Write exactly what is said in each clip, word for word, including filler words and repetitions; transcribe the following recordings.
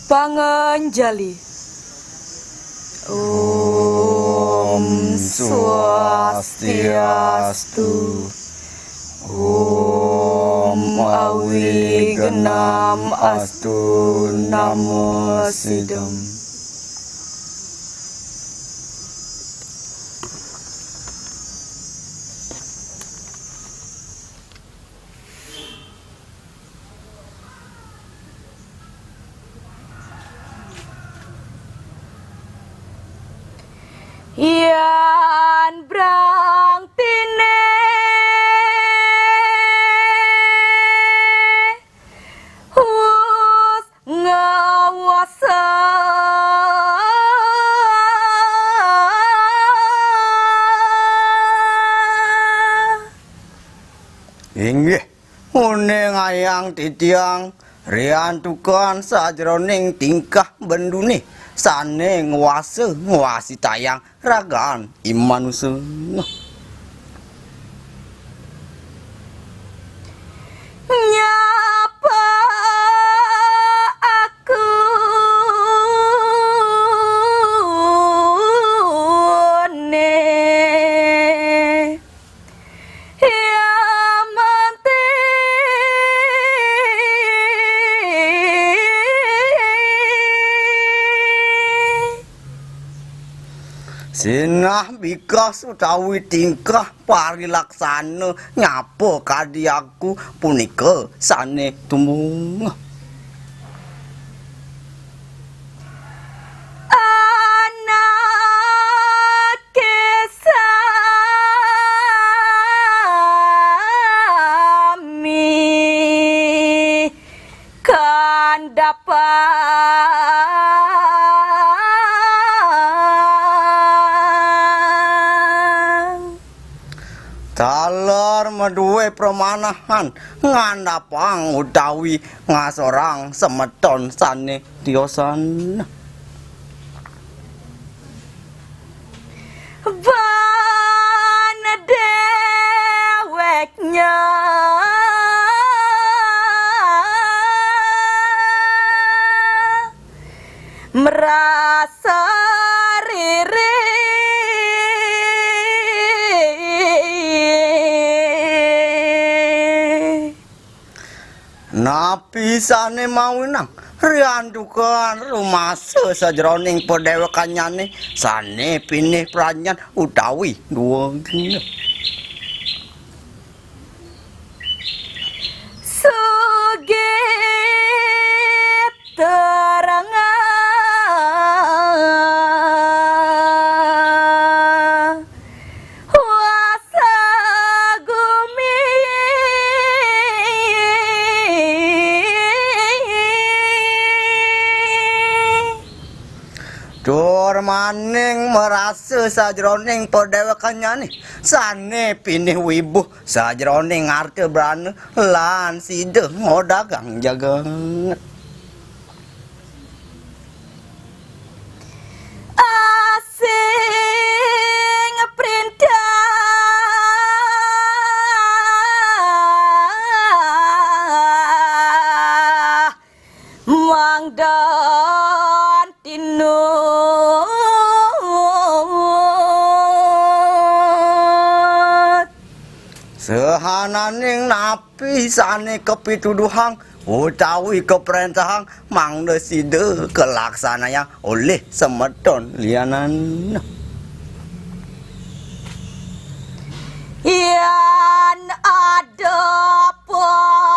Panganjali. Om Swastiastu. Om Awignam Astu Namo Sidam. Yan brang tine wus ngawasa. Inggih, uning ayang titiang riantukan sajroning tingkah bendune sane ngwasa ngwasitayang ragan imanusa. Nyapa aku ne ya mati. Sinah bikas utawi tingkah parilaksana nyapa kadi aku punika sane tumbung. Anake sami kandapang. Taler madue pramanahan ngandapang utawi ngasorang semeton sane tiosan. Ban deweknya merasa riri. Napi sane mawinang riantukan rumasa sajroning padewekannyane sane pinih pranyan utawi duwegena. Sugih terengah wasa gumi. Tur maning marasa sajroning padewekannyane sane pinih wibuh sajroning arta brana lan sida ngodagang jagat. Asing printah mangdan tinut. Sahananing napi sane kapituduhang utawi kaprentahang mangda sida kalaksanayang olih semeton lianan. Yan ada pada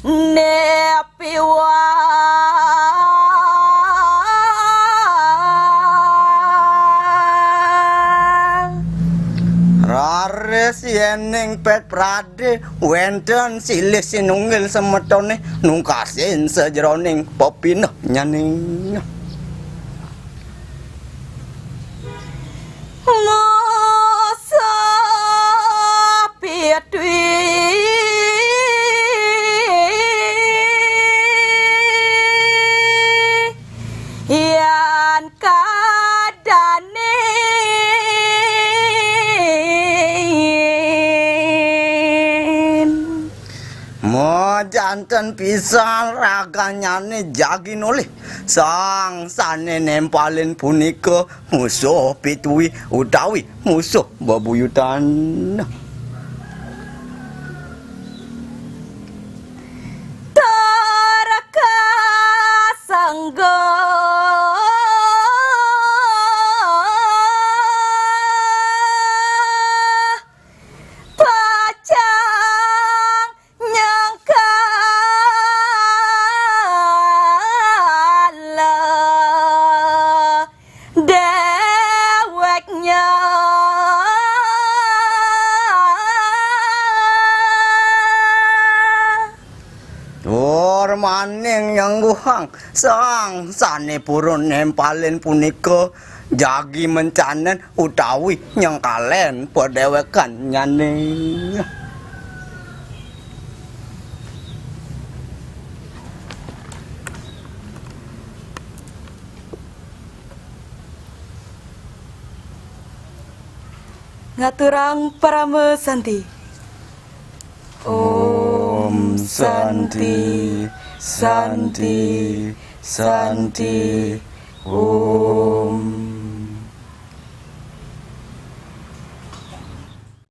ne piwang. Raris yening pet prade wenten silih sinunggil semetone nungkasin sajeroning pepineh nyaning. Musuh pitu yan kadanin. Majanten pisan raganyané jagi nolih. Sang sané nempalin punika musuh pituwi utawi musuh bebuyutan. Tur kasengguh pacang nyangkala déwéknya. Tur maning nyengguhang sang sané purun nempalin punika jagi mencanen utawi nyengkalen padéwékannyané. Ngaturang parama santi. Om Santi, Santi, Santi, Om.